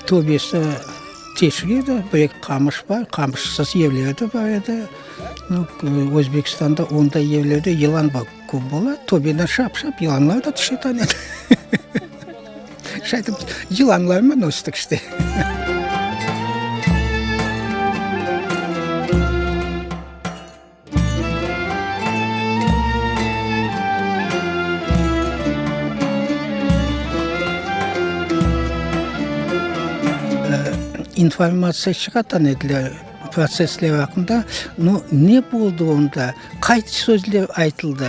Töbesi teşik edi, bir eki qamış bar, qamışsız evler de bar edi. Özbekistanda onday evlerde yılan bar, köp bola, töbeden şap-şap yılanlar da tüşetan edi. Şaytip yılanlarman östik işte. İnformatsiya çıqartan ediler protsessler aqqında, no, ne boldı onda, qaysı sözler aytıldı.